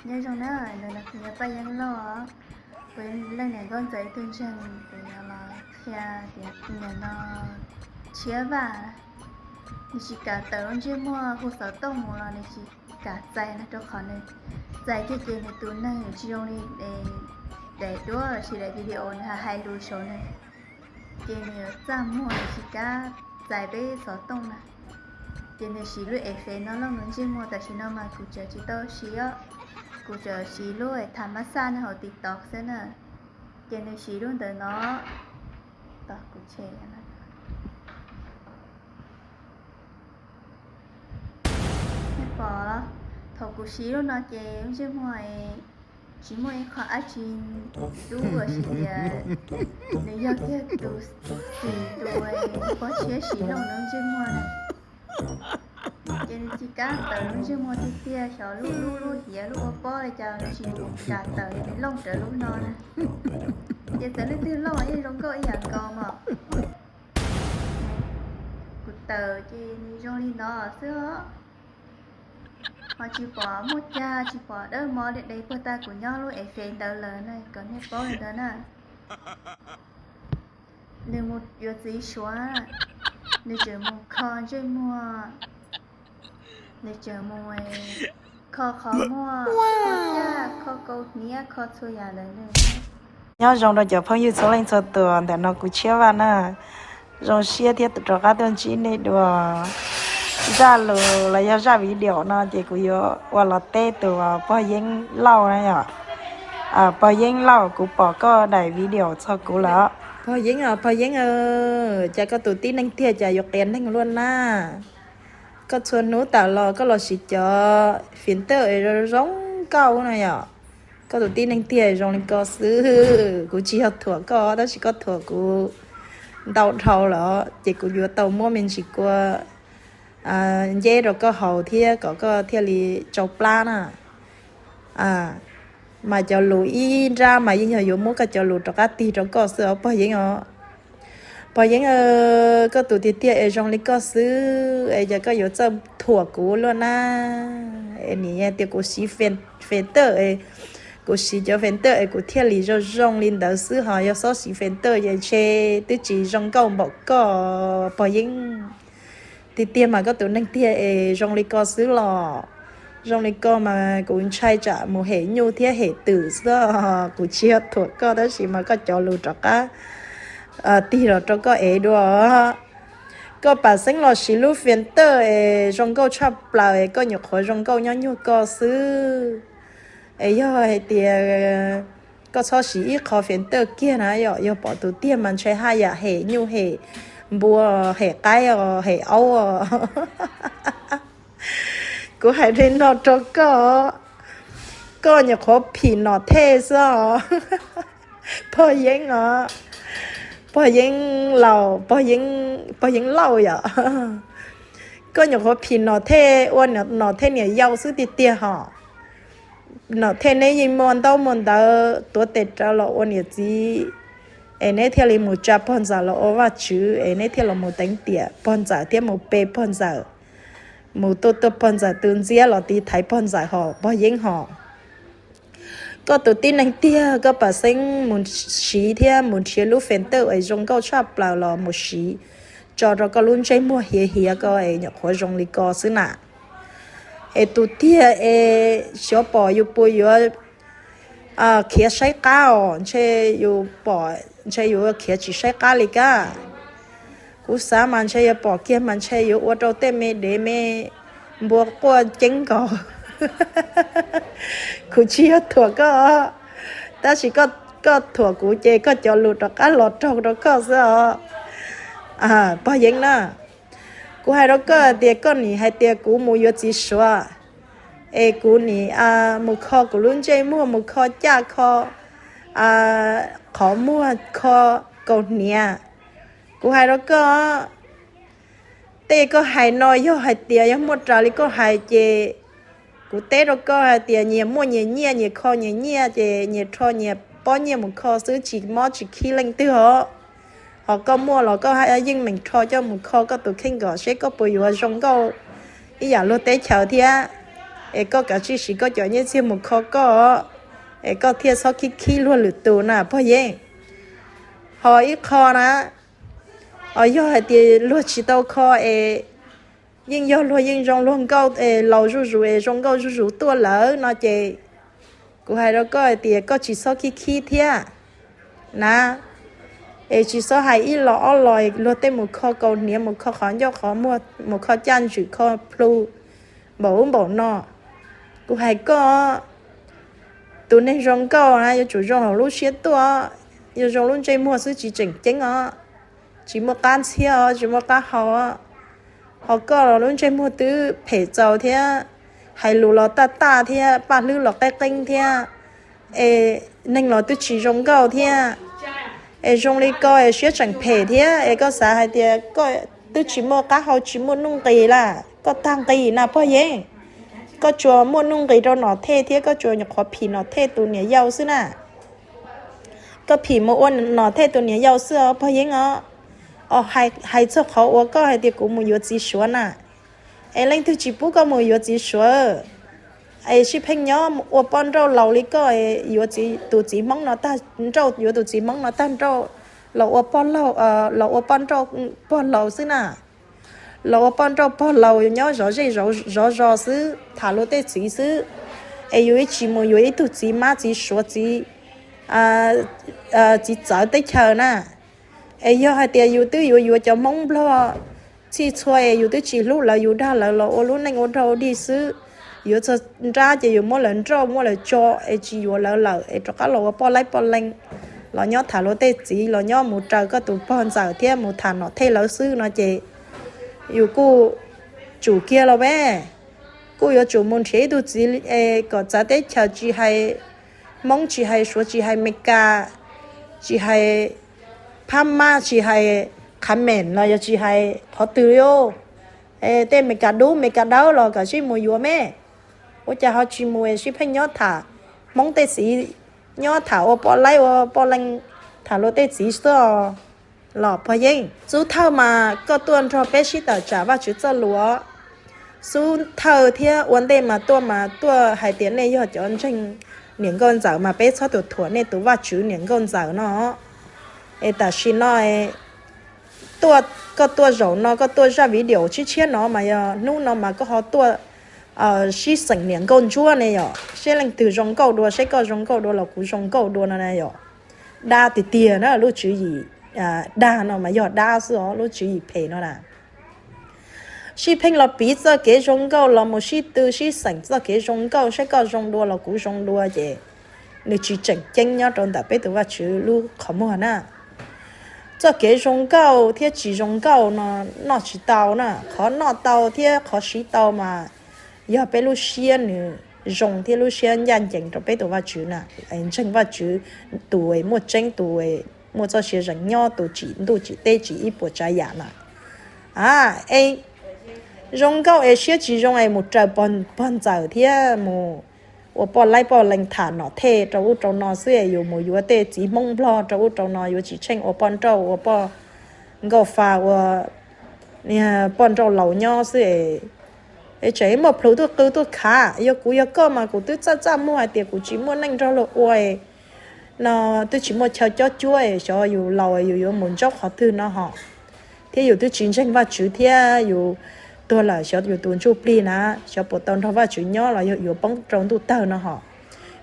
Nyob zoo na, ntawm no kuv yog Paj Yeeb Lauj os. Kuv yog leej niam nkauj ntxawm ib tug ntseeg, kuv yuav los qhia tias nim no Tshiab Vaj, nws tsis kam tawm lub ntsej muag hu xov tooj mus los nws tsis kam txais no, rau qhov nws txais kiag ces nws tus neeg tsis zoo li daim duab los sis daim video nws hais lus saud na. Ces nws yuav txaj muag, nws tsis kam txais peb xov tooj na. Ces nws siv lub efev no looj nws ntsej muag. Tam sim no mas kuv tseem tsis tau siv os, kuv tseem siv lub tham mab xaj no hauv TikTok xwb na. Ces nws siv lub ntawd no, tos kuv tshem. Nej pom, thaum kuv siv lub no ces lub ntsej muag tsis muaj ib qho dab tsi dub los sis tias nws yog kiag tus xim tus pog tshiab siv looj nws ntsej muag na. Ces nws tsis kam tawm lub ntsej muag tiag tiag, xyov lub lub lub hiav lub ua pob li cas nws tsis kam tawm, nws looj rawv lub no na. Ces txawm leej twg looj yeej zoo nkauj ib yam nkaus mas. Kuv tawm ces nws zoo li no xwb os. Ho tsis pom muaj cag, tsis pom dawb mos deb deb puag ta kuv nyob lub efev ntawd lawm na, kom nej paub li ntawd na. Nws mus yuav txiv Suav, nws tseem mus kho ntsej muag, nws tseem mus kho qhov muag, kho caj, kho kaus hniav, kho txhua yam ntawd na. Nyob zoo rau cov phooj ywg txhua leej txhua tus, ntawm no kuv Tshiab Vaj na. Zoo siab thiab rov qab tuaj ntsib nej dua. Zaj lus los yog zaj video no ces kuv yuav ua los teb tus pog Yeeb Lauj na yom. Pog Yeeb Lauj, kuv pom koj daim video txog kuv lawm. Pog Yeeb os, pog Yeeb, cas koj tus tib neeg tiag cas yuav qias neeg luaj na. Koj txhua hnub tawm los koj los siv cov filter zoo zoo nkauj na yom. Koj tus tib neeg tiag zoo li ko xwb. Kuv tsis yog thuam koj tab sis koj thuam kuv ntau dhau lawm ces kuv yuav tau muab me ntsis kua nceb rau koj haus thiab kom koj thiaj li tsau plab na. Mas cov lus ib nrab mas yeej yog yuav muab koj cov lus rov qab tig rau koj xwb os pog Yeeb os. Pog Yeeb, koj tus tiag tiag es zoo li koj xwb es cas koj yuav txawj thuam kuv luaj na. Es nim tias kuv siv filter, kuv siv cov filter es kuv thiaj li zoo zoo li ntawd xwb, ho yog txhob siv filter ces ntshe twb tsis zoo nkauj npaum koj pog Yeeb. Tiag tiag mas koj tus neeg tiag es zoo li ko xwb los. Zoo li ko mas kuv ntshai tsam mus hem nyuj thiab hem twm xwb. Kuv tsis yog thuam koj tab sis mas koj cov lus rov qab tig los rau koj ev dua. Koj pam xeeb los siv lub filter es zoo nkauj tshaj plaws es koj nyuam qhuav zoo nkauj nyob nyuag koj xwb. Es yog hais tias koj txhob siv ib qho filter kiag na yom, yog pom tus tiag mas ntshe haj yam hem nyuj hem npua, hem qaib os, hem aub os. Kuv hais li no rau koj, koj nyuam qhuav phim Nom Thej xwb os. Pog Yeeb os, pog Yeeb Lauj, pog Yeeb Lauj yom. Koj nyuam qhuav phim Nom Thej ua Nom Thej niam yau xwb tiag tiag hos. Nom Thej neb yeej muaj ntaub muaj ntawv tuav tes rawv los ua niam txiv, es neb thiaj li mus tsa pog ntxawm los ua vaj tswv, es neb thiaj los mus teev tiam pog ntxawm thiab mus pe pog ntxawm, mus tuaj tuaj pog ntxawm tus ntxiab los tiv thaiv pog ntxawm hos pog Yeeb hos. Koj tus tib neeg tiag koj pam xeeb mus siv thiab mus nrhiav lub filter es zoo nkauj tshaj plaws los mus siv tso rau koj lub ntsej muag hiav hiav koj es nyuam qhuav zoo li ko xwb na. Es tus tiag es xyov pom yus puas yuav khiav saib qab os, ntshe yus pom ntshe yus khiav tsis saib qab li kab. Kuv xav mas ntshe yuav pom kiag mas ntshe yuav ua rau tej me dev me npua quaj ceeb nkaus. Kuv tsis yog thuam koj, tab sis koj thuam kuv ces koj cov lus rov qab los raug rau koj xwb os. Pog Yeeb na, kuv hais rau koj tias koj nim hais tias kuv mus yuav txiv Suav, es kuv nim mus kho kuv lub ntsej muag, mus kho caj, kho qhov muag, kho kaus hniav. Kuv hais rau koj, tej koj hais no yog hais tias yog muaj raws li koj hais ces kuv teb rau koj hais tias nyias muaj nyias nyiaj, nyias kho nyias nyiaj ces nyias rho nyias pob nyiaj mus kho xwb, tsis mob tsis khib leej twg os. Ho koj muaj los koj yeej meem rho coj mus kho koj tus kheej kom seb koj puas yuav zoo nkauj ib yam luag teb chaws thiab. es koj kav tsij siv koj cov nyiaj txiag mus kho koj, es koj thiaj txhob khib khib luag lwm tus na pog Yeeb. Ho ib qho na, os yog hais tias luag tsis tau kho es yeej yog luag yeej zoo luag nkauj es laus zuj zus es zoo nkauj zuj zus tuaj lawm no ces kuv hais rau koj hais tias koj tsis txhob khib khib thiab na, es tsis txhob hais ib los ob los luag tej mus kho kaus hniav, mus kho qhov ncauj qhov muag, mus kho caj ntswm, kho plhu npaum ub npaum no. Kuv hais koj, tus neeg zoo nkauj na yuav tsum zoo hauv lub siab tuaj, yuav zoo lub ntsej muag xwb tsis tseem ceeb os, tsis muaj qab ntxhiab os, tsis muaj qab hau. Ho koj los lub ntsej muag twb phem txaus thiab, hais lus los taj taj thiab, paj hlwb los qeeb qeeb thiab, es neeg los twb tsis zoo nkauj thiab, es zoo li ko es siab tseem phem thiab, es koj xav hais tias koj twb tsis muaj qab hau tsis muaj nuj nqis lawm, koj tag nqis na pog Yeeb. Koj tsuas muaj nuj nqis rau Nom Thej thiab koj tsuas nyuam qhuav phim Nom Thej tus niam yau xwb na. Koj phim mus ua Nom Thej tus niam yau xwb os pog Yeeb os. Os, hais txog qhov uas koj hais tias kuv mus yuav txiv Suav na, es leej twg tsis pub koj mus yuav txiv Suav? Es sib pheej nyob ua poj nrauj laus li koj, yuav tus txiv Hmoob no tag nrauj, yuav tus txiv Hmoob no tag nrauj, los ua poj laug, los ua poj nrauj pog laus xwb na. Los ua poj nrauj pog laus nyob zov zej zov zos xwb, tham luag tej txiv xwb. Es yus ib tsis mus yuav ib tug txiv mab txiv Suav txiv, txiv txawv teb chaws na. Es yog hais tias yus twb yuav yuav cov Hmoob Nplog txhij txhua es yus twb tsis hlub lawv, yus dag lawv los ua lub neej ua dog ua dig xwb. Yuav txog nrab ces yus muab lawv nrauj muab lawv tso, es tsis yuav lawv lawm es rov qab los ua poj laib poj leeg, los nyob tham luag tej txiv, los nyob mus raws koj tus pog ntxawm thiab mus tham Nom Thej lawv xwb no ces yus kuj tsum kiag los me. Kuj yuav tsum mus nrhiav ib tug txiv es kom txawv teb chaws, tsis hais Hmoob, tsis hais Suav, tsis hais Meskas, tsis hais Phab Mab, tsis hais Qhab Meem los yog tsis hais qhov twg li. Tej Meskas dub Meskas dawb los kom sib mus yuav me. Ua cas ho tsis mus es sib pheej nyob tham Hmoob tej txiv, nyob tham ua poj laib ua poj leeg, tham luag tej txiv xwb os. Los pog Yeeb, xub thawj mas koj tuaj nrog peb sib tawm tsam Vajtswv txoj lus. Xub thawj thiab ua ntej mas tuaj mas tuaj hais tias nej yog cov ntseeg niam nkauj ntxawm mas peb txhob tus thuam nej tus Vajtswv niam nkauj ntxawm no. Es tam sim no tuaj, koj tuaj zaum no koj tuaj zaj video tshiab tshiab no mas yog hnub no mas koj ho tuaj sib xeem niam nkauj ntsuab ne yom, seb leej twg zoo nkauj dua, seb koj zoo nkauj dua los kuv zoo nkauj dua no na yom. Dab tiag tiag na, lub tswv yim dab no mas yog dab xwb os, lub tswv yim phem no na. Sib pheej los piv txoj kev zoo nkauj los mus sib tw sib xeem txoj kev zoo nkauj, seb koj zoo dua los kuv zoo dua ces nws tsis tseem ceeb nyob rau ntawm peb tus Vajtswv lub qhov muag na. Txoj kev zoo nkauj thiab tsis zoo nkauj no noj tsis tau na, qhov noj tau thiab qhov siv tau mas yog peb lub siab nws zoo thiab lub siab ncaj ncees rau peb tus Vajtswv na. Ntseeg Vajtswv, tus muaj tseeb, tus muaj txoj sia zeem nyob, tus tsim ntuj tsim teb tsim ib puas tsav yam na. Es zoo nkauj es siab tsis zoo es mus raws pog ntxawm thiab mus ua poj laib poj leeg tham Nom Thej rau ub rau no xwb es yus mus yuav tej txiv Hmoob Nplog rau ub rau no, yuav tsis tsheej ua poj nrauj ua poj nkauj fa ua poj nrauj laus nyob xwb es tseem muaj plhus tuaj qw tuaj khav. Yog kuv yog koj mas kuv twb txaj txaj muag hais tias kuv tsis muaj neej nrog luag ua no, twb tsis muaj chaw cob cuab es xyov yus laus yus yuav mus ntsaub qhov twg no ho. Thiab yus twb tsis ntseeg Vajtswv thiab yus tuag lawm xyov yus tus ntsuj plig na, xyov puas tau nrog Vajtswv nyob los yog yuav poob rau ntuj tawg no ho.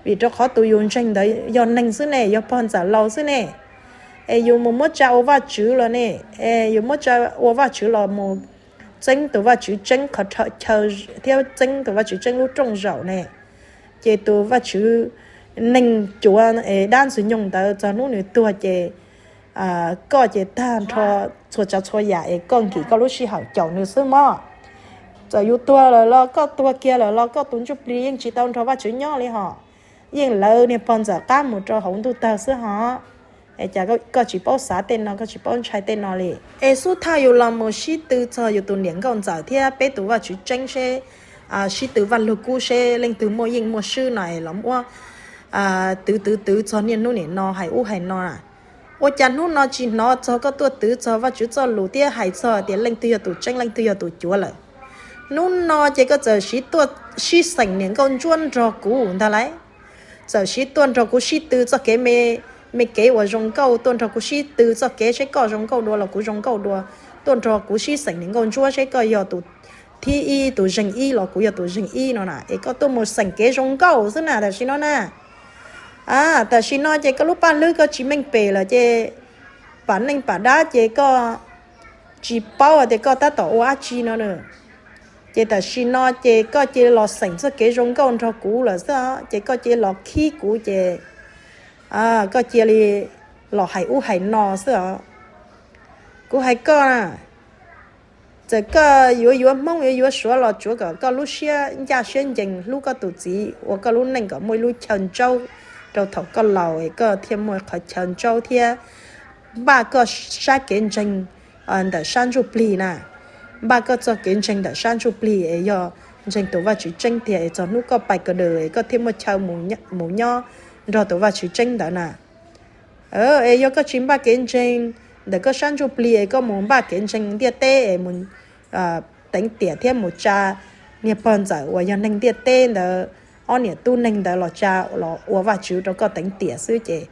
Vim rau qhov tus yus ntseeg ntawd yog neeg xwb ne, yog pog ntxawm laus xwb ne. Es yus mus muab tsa ua Vajtswv los ne, es yus muab tsa ua Vajtswv los mus txeeb tus Vajtswv tseeb qhov chaw thiab txeeb tus Vajtswv tseeb lub rooj zaum ne. Ces tus Vajtswv neeg cuav es dab ntxwg nyoog ntawd txog hnub nws tuag ces koj ces tag nrho txhua tsav txhua yam es koj nkim koj lub sij hawm caum nws xwb mog. Txawm yus tuag lawm los koj tuag kiag lawm los koj tus ntsuj plig yeej tsis tau nrog Vajtswv nyob li ho. Yeej lawv niag pog ntxawm qab mus rau hauv ntuj tawg xwb ho. Es cas koj tsis paub xav tej no, koj tsis paub ntshai tej no li? Es xub thawj yus los mus sib tw txog yus tus niam nkauj ntxawm thiab peb tus Vajtswv tseeb seb, sib tw Vaj Lug Kub seb leej twg muaj yeej muaj swb no es los muab twv twv twv txog niaj hnub nim no hais ub hais no. Ua cas hnub no tsis hnov txog koj tuaj twv txog Vajtswv txoj lus thiab hais txog tias leej twg yog tus tseeb leej twg yog tus cuav lawm? Hnub no ces koj txawm siv tuaj sib xeem niam nkauj ntsuab nrog kuv ntag lauj. Txawm sib tuaj nrog kuv sib tw txoj kev me, me kev uas zoo nkauj, tuaj nrog kuv sib tw txoj kev seb koj zoo nkauj dua los kuv zoo nkauj dua, tuaj nrog kuv sib xeem niam nkauj ntsuab seb koj yog tus thib ib, tus zeeg ib los kuv yog tus zeeg ib no na, es koj tuaj mus xeem kev zoo nkauj xwb na tam sim no na. Tam sim no ces koj lub paj hlwb koj tsis meej pem lawm ces pam neej pam dab ces koj tsis paub tias koj tab tom ua dab tsi no na. Ces tam sim no ces koj cia li los xeem txoj kev zoo nkauj nrog kuv lawm xwb os, ces koj cia li los khib kuv ces koj cia li los hais ub hais no xwb os. Kuv hais koj na, txawm koj yuav yuav Hmoob yuav yuav Suav los tsuav kom koj lub siab ncaj siab ncees hlub koj tus txiv, ua koj lub neej kom muaj ib lub chaw ntsaub rau thaum koj laus es koj thiaj muaj qhov chaw ntsaub thiab npaj koj sab kev ntseeg ntawm sab ntsuj plig na, npaj koj txoj kev ntseeg ntawm sab ntsuj plig es yog ntseeg tus Vajtswv tseeb tiag es txog hnub koj pais ko daws es koj thiaj muaj chaw mus nyob nrog tus Vajtswv tseeb ntawd na. Es yog koj tsis npaj kev ntseeg ntawm koj sab ntsuj plig es koj mus npaj kev ntseeg ntiaj teb es mus teev tiam thiab mus tsa niag pog ntxawm uas yog neeg ntiaj teb ntawd, ob niam tub neeg ntawd los tsa los ua Vajtswv rau koj teev tiam xwb ces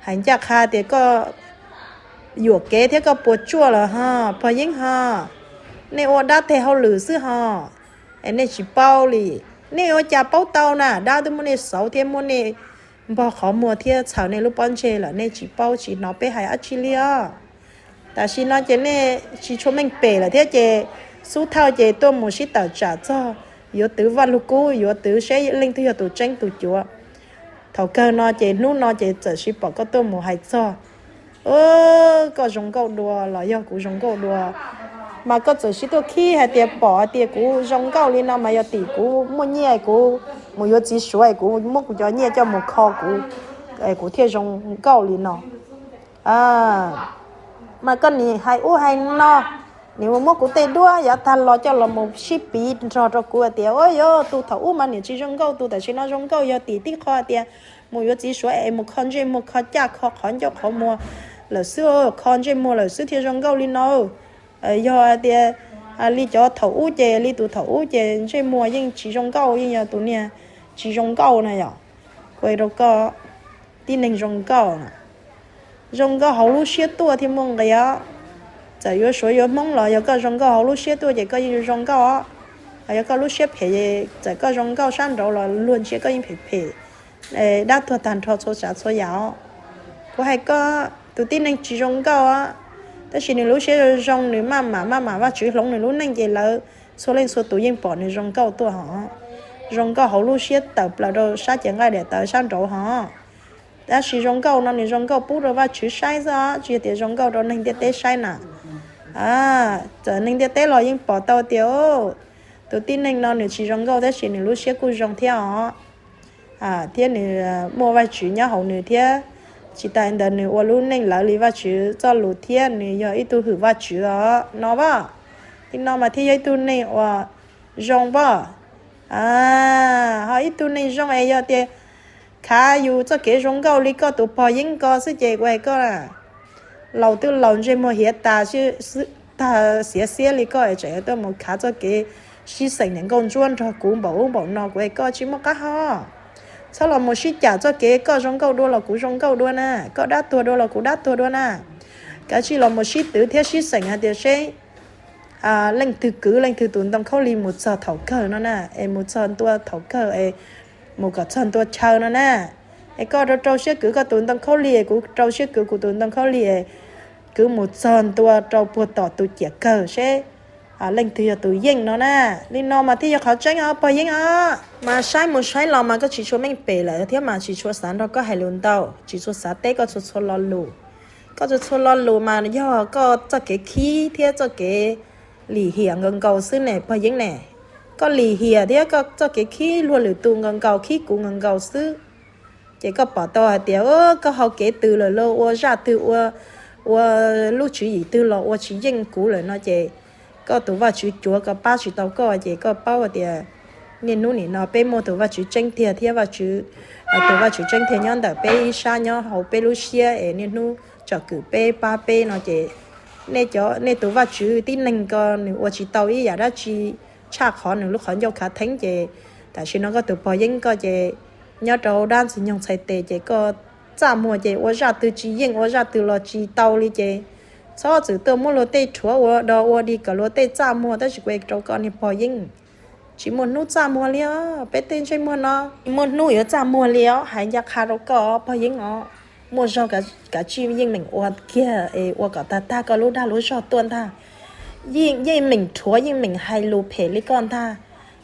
hais ncaj qha tias koj yuam kev thiab koj puas tsuaj lawm ho, pog Yeeb ho. Nej ua dab teg hauj lwm xwb ho, es nej tsis paub li. Nej ua cas paub tau na, dab twb muab nej xauv thiab muab nej npog qhov muag thiab txhaws nej lub pob ntseg lawm nej tsis paub tsis hnov peb hais dab tsi li os. Tam sim no ces nej tsis tshua meej pem lawm thiab ces xub thawj ces tuaj mus sib tawm tsam txog yuav twv Vaj Lug Kub, yuav twv seb leej twg yog tus tseeb tus cuav. Thaum kawg no ces hnub no ces txawm sib pom koj tuaj mus hais txog koj zoo nkauj dua los yog kuv zoo nkauj dua, mas koj txawm sib tuaj khib hais tias pom hais tias kuv zoo nkauj li no mas yog tim kuv muaj nyiaj kuv mus yuav txiv Suav es kuv muab kuv cov nyiaj coj mus kho kuv, kuv thiaj zoo nkauj li no. Mas koj nim hais ub hais no, nim mus muab kuv tej duab yav tag los coj los mus sib piv nrog rau kuv hais tias ua yog tus thaum ub mas nim tsis zoo nkauj, tus tam sim no zoo nkauj, yog tim tib qho hais tias mus yuav txiv Suav es mus kho ntsej muag kho caj kho qhov ncauj qhov muag lawm xwb, kho ntsej muag lawm xwb thiaj zoo nkauj li no. Yog hais tias li cov thaum ub ces li tus thaum ub ces ntsej muag yeej tsis zoo nkauj, yeej yog tus niag tsis zoo nkauj na yom. Kuv rau koj, tib neeg zoo nkauj, zoo nkauj hauv lub siab tuaj thiaj muaj nqis os. Txawm yuav Suav yuav Hmoob los yog koj zoo nkauj hauv lub siab tuaj ces koj yeej zoo nkauj os. Yog koj lub siab phem, txawm koj zoo nkauj sab nraud los luag ntsia koj yeej phem phem, dab tuag tag nrho txhua tsav txhua yam os. Kuv hais koj, tus tib neeg tsis zoo nkauj os, tab sis nws lub siab zoo zoo, nws maj mam maj mam Vajtswv hloov nws lub neej ces lawv txhua leej txhua tus yeej pom nws zoo nkauj tuaj hos. Zoo nkauj hauv lub siab tawm plaws rau sab cev nqaij daim tawv sab nraud hos. Tab sis zoo nkauj no nws zoo nkauj pub rau Vajtswv saib xwb os, tsis yog tias zoo nkauj rau neeg ntiaj teb saib na. Txawm neeg ntiaj teb los yeej pom tau tias tus tib neeg no nws tsis zoo nkauj tab sis nws lub siab kuj zoo thiab os. Thiab nws muaj Vajtswv nyob hauv nws thiab. Tsis tas ntawd nws ua lub neej lawv li Vajtswv txoj lus thiab nws yog ib tug hwm Vajtswv os no as. Li no mas thiaj yog ib tug neeg uas zoo as. Ho ib tug neeg zoo es yog tias khav yus txoj kev zoo nkauj li koj tus pog Yeeb ko xwb ces kuv hais koj, laus twb laus ntsej muag hiav tas, tag xiav xiab li koj es tseem tuaj mus khav txoj kev sib xeem niam nkauj ntsuab nrog kuv npaum ub npaum no, kuv hais koj tsis muaj qab hau. Txhob los mus sib cam txoj kev koj zoo nkauj dua los kuv zoo nkauj dua na, koj dab tuag dua los kuv dab tuag dua na. Kav tsij los mus sib twv thiab sib xeem hais tias seb leej twg kwv leej twg tus ntoo khaub lig mus txog thaum kawg no na, es mus txog ntua thaum kawg es mus kom txog ntua chaw no na. Es koj rau rau siab kwv koj tus ntoo khaub lig es kuv rau siab kwv kuv tus ntoo khaub lig es kwv mus txog ntua rau puag tom tus ciam kawg seb leej twg yog tus yeej no na. Li no mas thiaj yog qhov tseeb os pog Yeeb os. Mas saib mus saib los mas koj tsis tshua meej pem lawm thiab mas tsis tshua xav nrog koj hais lus ntau, tsis txhua xav teb koj txhua txhua lo lus. Koj txhua txhua lo lus mas yog koj txoj kev khib thiab txoj kev lim hiam nkaus nkaus xwb ne pog Yeeb ne. Koj lim hiam thiab koj txoj kev khib luag lwm tus nkaus nkaus, khib kuv nkaus nkaus xwb. Ces koj pom tau hais tias koj haus kev twg lawm los ua zaj twg, ua lub tswv yim twg los ua tsis yeej kuv lawm no ces koj tus Vajtswv cuav ko pab tsis tau koj ces koj paub tias niaj hnub nim no peb muaj tus Vajtswv tseeb tiag thiab Vajtswv, tus Vajtswv tseeb tiag nyob ntawm peb ib sab nyob hauv peb lub siab es niaj hnub tsom kwm peb pab peb no ces nej cov, nej tus Vajtswv tib neeg ko nws ua tsis tau ib yam dab tsi tshaj qhov nws lub qhov ncauj khav theeb ces Tam sim no koj tus pog yeeb koj ces nyob rau dab ntxwg nyoog txhais tes ces koj txaj muag ces ua zaj twg tsis yeej, ua zaj twg los tsis tau li ces txhob txwm tuaj muab luag tej rhuav ua dog ua dig kom luag tej txaj muag, tab sis kuv rau koj niag pog yeeb, tsis muaj hnub txaj muag li os. Peb tej ntsej muag no tsis muaj hnub yuav txaj muag li os, hais ncaj qha rau koj pog yeeb os. Muaj zog kav tsij yeej meem ua kiag es ua kom tag tag koj lub dag lub zog tuaj ntag. Yeej meem rhuav yeej meem hais lus phem li koj ntag,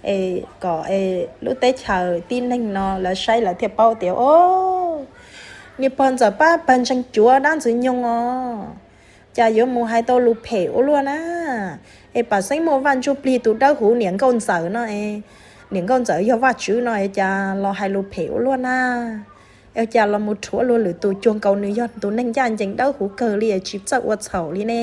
es kom lub teb chaws tib neeg no lawv saib lawv thiaj paub tias o, niag pog ntxawm pab pawg ntseeg cuav dab ntxwg nyoog os, cas yuav mus hais tau lus phem ua luaj na. Es pam xeeb muaj Vaj Ntsuj Plig tus dawb huv niam nkauj ntxawm no es, niam nkauj ntxawm yog Vajtswv no es cas los hais lus phem ua luaj na. Es cas los mus rhuav luag lwm tus cuag nkaus nws yog tus neeg ncaj ncees dawb huv kawg li es tsis txawj ua txhaum li ne.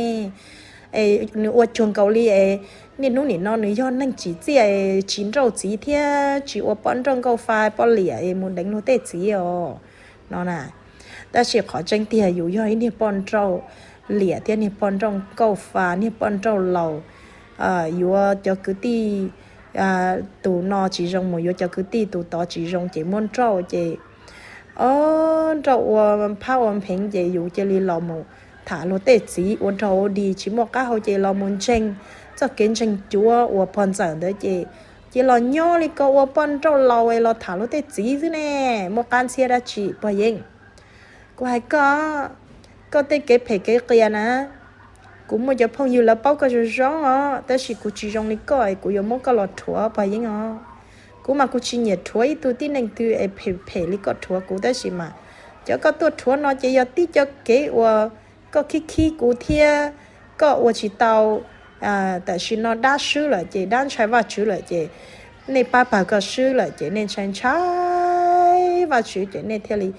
Es nws ua cuag nkaus li es niaj hnub nim no nws yog neeg tsim txiaj, tsis nrauj txiv thiab tsis ua poj nrauj nkauj fa poj liam es mus deev luag tej txiv os no na. Tab sis qhov tseeb tiag yus yog ib niag poj nrauj liam thiab niag poj nrauj nkauj fa, niag poj nrauj laus, yuav cov kwv tij tus no tsis zoo mus yuav cov kwv tij tus tod tsis zoo ces muab nrauj ces o, nrauj ua phab ua pheev ces yus cia li los mus tham luag tej txiv ua dog ua dig tsis muaj qab hau ces los mus ntseeg txoj kev ntseeg cuav uas pog ntxawm ntawd ces, ces los nyob li ko ua poj nrauj laus es los tham luag tej txiv xwb ne, muaj qab ntxhiab dab tsi pog yeeb? Kuv hais koj, koj tej kev phem kev qias na, kuv muaj cov phooj ywg lawv paub koj zoo zoo os, tab sis kuv tsis zoo li koj es kuv yuav muab koj los rhuav pog yeeb os. Kuv mas kuv tsis nyiam rhuav ib tug tib neeg twg es phem phem li koj rhuav kuv, tab sis mas cov koj tuaj rhuav no ces yog tib co kev uas koj khib khib kuv thiab koj ua tsis tau. Tam sim no dab swb lawm ces dab ntshai Vajtswv lawm ces nej pab pawg koj swb lawm ces nej ntshai ntshai Vajtswv ces nej thiaj li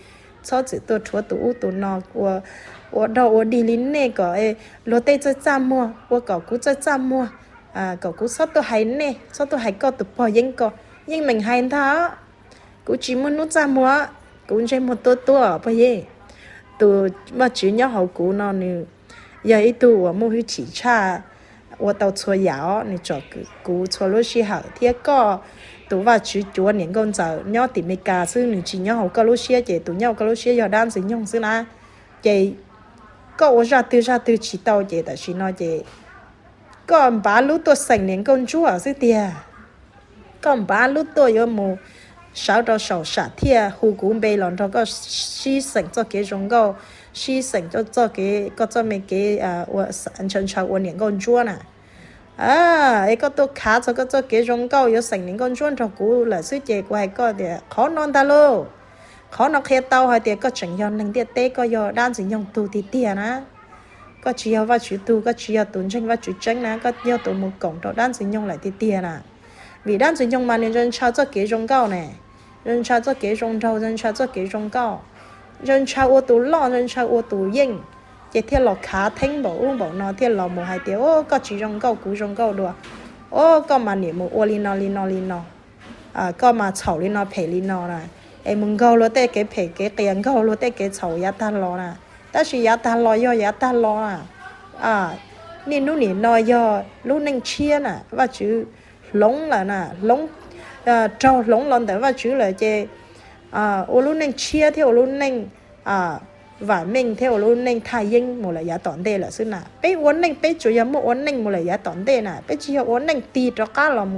txhob txwm tuaj rhuav tus ub tus no ua, ua dog ua dig li nej kom luag tej txawj txaj muag, ua kom kuv txawj txaj muag, kom kuv txhob tuaj hais nej, txhob tuaj hais koj tus pog yeeb ko. Yeej meem hais ntag, kuv tsis muaj hnub txaj muag, kuv ntsej muag tuab tuab pog yeeb. Tus Vajtswv nyob hauv kuv no nws yog ib tug uas muaj hwj chim tshaj ua tau txhua yam os, nws tsom kwm kuv txhua lub sij hawm thiab koj tus Vajtswv cuav niam nkauj ntxawm nyob tim Meskas xwb, nws tsis nyob hauv koj lub siab ces tus nyob hauv koj lub siab yog dab ntxwg nyoog xwb na. Ces koj ua zaj twg zaj twg tsis tau ces tam sim no ces koj npav lub tuaj xeem niam nkauj ntsuab xwb tiag. Koj npav lub tuaj yuav mus sawv rau saum sam thiaj hu kuv npe los nrog koj sib xeem txoj kev zoo nkauj, sib xeem txoj kev, koj txoj me kev ntshaw ntshaw ua niam nkauj ntsuab na. Es koj tuaj khav txog koj txoj kev zoo nkauj yuav xeem niam nkauj ntsuab nrog kuv lawm xwb ces kuv hais koj tias qhov no ntag lauj. Qhov no qhia tau hais tias koj tseem yog neeg ntiaj teb, koj yog dab ntxwg nyoog tug tiag tiag na. Koj tsis yog Vajtswv tug, koj tsis yog tus ntseeg Vajtswv tseeb na, koj yog tus mus koom rau dab ntxwg nyoog lawm tiag tiag na. Vim dab ntxwg nyoog mas nws ntshaw ntshaw txoj kev zoo nkauj ne, ntshaw ntshaw txoj kev zoo nraug, ntshaw ntshaw txoj kev zoo nkauj, ntshaw ntshaw ua tus loj, ntshaw ntshaw ua tus yeej, ces thiaj los khav theeb npaum ub npaum no thiaj los mus hais tias o, koj tsis zoo nkauj kuv zoo nkauj dua, o, koj mas niam mus ua li no li no li no, koj mas txhaum li no phem li no na. Es mus nkaug luag tej kev phem kev qias, nkaug luag tej kev txhaum yav tag los na. Tab sis yav tag los yog yav tag los na. Niaj hnub nim no yog lub neej tshiab na, Vajtswv hloov lawm na, hloov, raug hloov los ntawm Vajtswv lawm ces ua lub neej tshiab thiab ua lub neej vam meej thiab ua lub neej thaj yeeb mus lawm yav tom ntej lawm xwb na. Peb ua neej peb tsuas yog muaj ua neej mus lawm yav tom ntej na, peb tsis yog ua neej tig rov qab los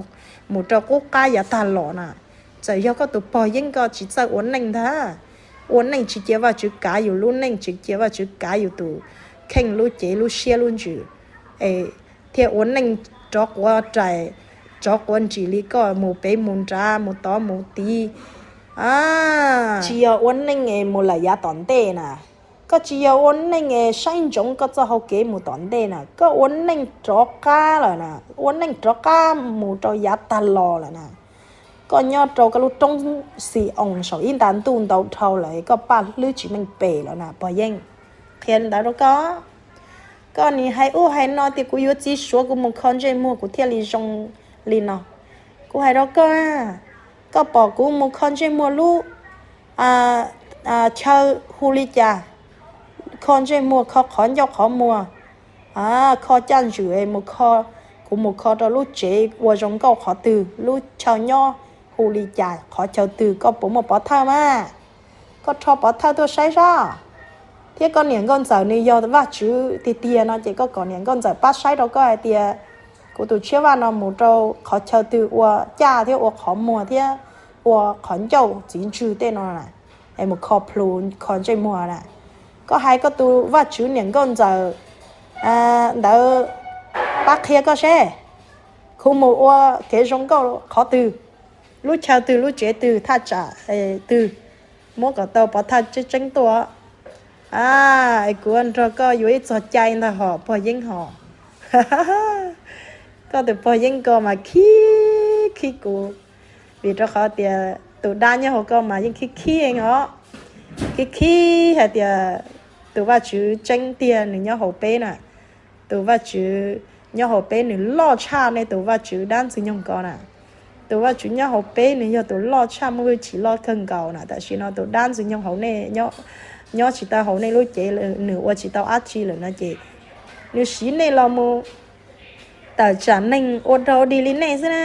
mus rau qub qab yav tag los na. Txawm yog koj tus pog yeeb koj tsis txawj ua neej ntag, ua neej tsis cia Vajtswv kav yus lub neej, tsis cia Vajtswv kav yus tus kheej lub cev lub siab lub ntsws, es thiaj ua neej rov quav rais, rov quav nris li koj mus pem mus nrad mus tod mus tid. Tsis yog ua neej es mus lawm yav tom ntej na. Koj tsis yog ua neej es saib ntsoov koj txoj hau kev mus tom ntej na, koj ua neej rov qab lawm na, ua neej rov qab mus rau yav tag los lawm na. Koj nyob rau koj lub roob Xi-oos saum ib nta ntuj ntau dhau lawm, koj paj hlwb tsis meej pem lawm na pog yeeb. Qhia li ntawd rau koj. Koj nim hais ub hais no tias kuv yuav txiv Suav kuv mus kho ntsej muag kuv thiaj li zoo li no. Kuv hais rau koj, koj pom kuv mus kho ntsej muag lub chaw hu li cas, kho ntsej muag kho qhov ncauj qhov muag, kho caj ntswm, kuv mus kho rau lub tsev ua zoo nkauj qhov twg, lub chaw nyob Hu li cas qhov chaw twg koj puas muaj pov thawj mas? Koj rho pov thawj tuaj saib sab. Thiab koj niam nkauj ntxawm nws yog Vajtswv tiag tiag no ces koj kom niam nkauj ntxawm pab saib rau koj hais tias kuv tus Tshiab Vaj no mus rau qhov chaw twg ua caj thiab ua qhov muag thiab ua qhov ncauj txiv ntswg tej no na, es mus kho plhu kho ntsej muag na. Koj hais koj tus Vajtswv niam nkauj ntxawm ntawd pab qhia koj seb, kuv mus ua kev zoo nkauj qhov twg, lub chaw twg, lub tsev twg, thaj tsam twg, muab kom tau pov thawj tseeb tseeb tuaj. A, es kuv nrog koj yuav ib txog cai ntag hos pog Yeeb hos. Koj tus pog Yeeb ko mas khib khib kuv, vim rau qhov tias tus dab nyob hauv koj mas yeej khib khib os. Khib khib hais tias tus Vajtswv tseeb tiag nws nyob hauv peb na. Tus Vajtswv nyob hauv peb nws loj tshaj nej tus vaj tswv dab ntxwg nyoog ko na. Tus Vajtswv nyob hauv peb nws yog tus loj tshaj muaj hwj chim loj kawg nkaus na. Tam sim no tus dab ntxwg nyoog hauv nej nyob tsis tau hauv nej lub cev, nws ua tsis tau dab tsi lawm no ces nws siv nej los mus tawm tsam neeg ua rau dig li nej xwb na.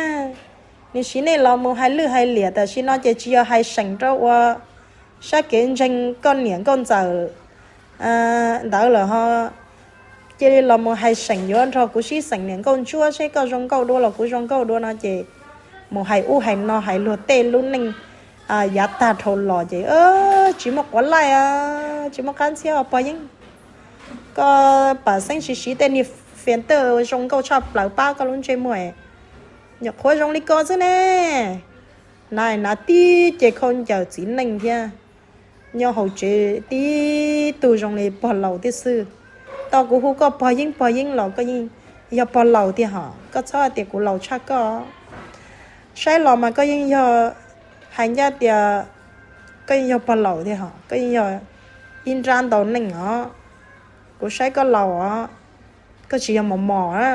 Nws siv nej los mus hais lwj hais liam tam sim no ces tsis yog hais seem rau ua sab kev ntseeg koj niam nkauj ntxawm ntawd lawm ho. Cia li los mus hais seem yuav nrog kuv sib xeem niam nkauj ntsuab seb koj zoo nkauj dua los kuv zoo nkauj dua no ces mus hais ub hais no hais luag tej lub neej yav tag dhau los ces tsis muaj quav laij, tsis muaj qab ntxhiab os pog Yeeb. Koj pam xeeb siv siv tej niag filter zoo nkauj tshaj plaws pab koj lub ntsej muag, nyuam qhuav zoo li ko xwb ne. Nav nav tib ce khaub ncaws txiv neej thiab, nyob hauv tsev tib tug zoo li pog laus thiab xwb. Tau kuv hu koj pog Yeeb pog Yeeb los koj yeej yog pog laus tiag hos, koj txhob hais tias kuv laus tshaj koj. Saib los mas koj yeej yog, hais ncaj tias koj yeej yog pog laus tiag hos, koj yeej yog ib nrab ntau neej os. Kuv saib koj laus os, koj tsis yog mos mos na,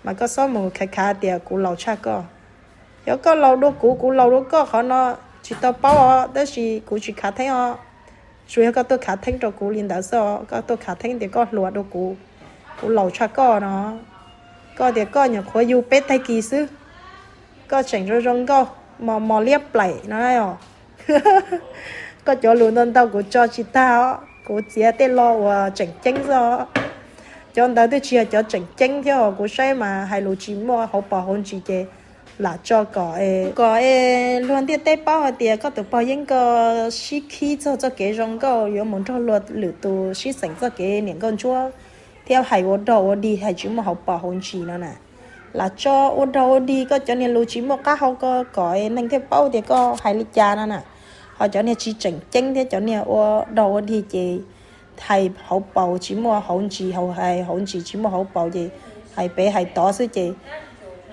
mas koj txhob mus khav khav tias kuv laus tshaj koj. Yog koj laus dua kuv, kuv laus dua koj qhov no tsis tau paub os, tab sis kuv tsis khav theeb os. Tsuas yog koj tuaj khav theeb rau kuv li ntawd xwb os, koj tuaj khav theeb tias koj hluas dua kuv, kuv laus tshaj koj no. Koj tias koj nyuam qhuav yug peb tag kis xwb, koj tseem zoo zoo nkauj mos mos liab plaim no os. Koj cov lus ntau ntau kuv tso tsis tag os, kuv txiav tej lo uas tseem ceeb xwb os. Cov ntawd twb tsis yog cov tseem ceeb thiab os, kuv saib mas hais lus tsis muaj hauv paus hauv ntsis ces lam tso kom, kom luag ntiaj teb paub hais tias koj tus pog Yeeb ko sib khib txog txoj kev zoo nkauj yuav mus nrog luag lwm tus sib xeem txoj kev niam nkauj ntsuab thiab hais ua dog ua dig hais tsis muaj hauv paus hauv ntsis no na. Lam tso ua dog ua dig koj cov niag lus tsis muaj qab hau ko kom neeg thiaj paub tias koj hais li cas no na. Ho cov niag tsis tseem ceeb thiab cov niag ua dog ua dig ces hais hauv paus tsis muaj hauv ntsis, hais hauv ntsis tsis muaj hauv paus ces hais pem hais tod xwb ces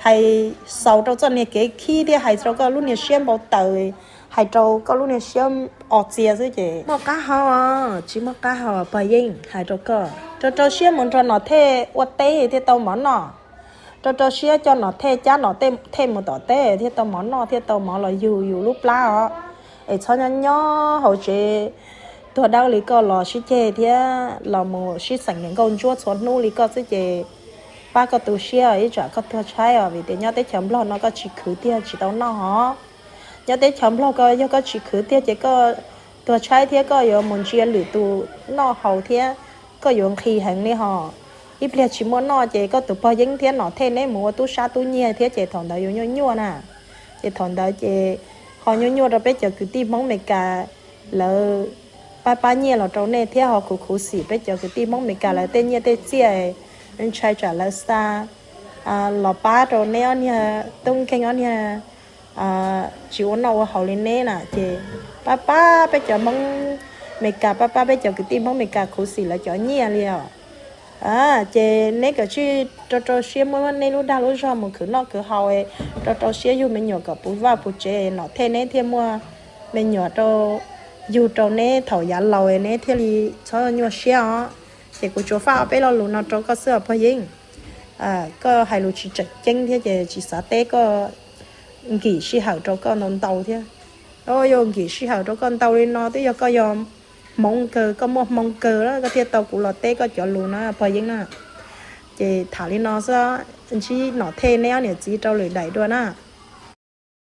hais xaus rau txoj niag kev khib thiab hais rau koj lub niag siab npau taws, hais rau koj lub niag siab o txias xwb ces muaj qab hau, tsis muaj qab hau pog Yeeb hais rau koj. Rau rau siab mus nrog Nom Thej ua teb thiaj tau mov noj. Rau rau siab coj Nom Thej cab Nom Thej mus tom teb thiaj tau mov noj thiaj tau mov los yug yus lub plab os. Es txhob nyob nyob hauv tsev tuag dawb li koj los sib ceg thiab los mus sib xeem niam nkauj ntsuab txhua hnub li koj xwb ces pab koj tu siab ib tsam koj tuag tshaib os, vim tias nyob teb chaws Nplog no koj tsis khwv tiag tsis tau noj hos. Nyob teb chaws Nplog ko yog koj tsis khwv tiag ces koj tuag tshaib thiab koj yuav mus ntsia lwm tus noj haus thiab koj yuav nqhis heev li hos. Ib pliag tsis muaj noj ces koj tus pog Yeeb thiab Nom Thej neb mus ua tub sab tub nyiag thiab ces thaum ntawd yuav nyuaj nyuaj na. Ces thaum ntawd ces ho nyuaj nyuaj rau peb cov kwv tij Hmoob Meskas lawv pab pab nyiaj los rau nej thiab ho khuv khuv xim peb cov kwv tij Hmoob Meskas lawv tej nyiaj tej txiaj, ntshai tsam lawv xa los pab rau neb ob niag tub nkeeg ob niag tsis ua noj ua haus li neb na ces pab pab peb cov Hmoob Meskas, pab pab peb cov kwv tij Hmoob Meskas khuv xim lawv cov nyiaj li os. Ces neb kav tsij rau rau siab muab neb lub dag lub zog mus khwv noj khwv haus, rau rau siab yug me nyuam kom puv vaj puv tsev, Nom Thej neb thiaj muaj me nyuam rau yug rau neb thaum yav laus neb thiaj li txhob nyuaj siab os. Ces kuv tsuas faj ob peb lo lus no rau koj xwb os pog Yeeb. Koj hais lus tsis tseem ceeb thiab ces tsis xav teb koj, nkim sij hawm rau koj ntau ntau thiab. Yuav nkim sij hawm rau koj ntau li no twb yog koj yog hmoov kawg, koj muaj hmoo kawg lawm koj thiaj tau kuv los teb koj cov lus na pog Yeeb na. Ces tham li no xwb, ntsib Nom Thej neb ob niam txiv rau lwm daim dua na.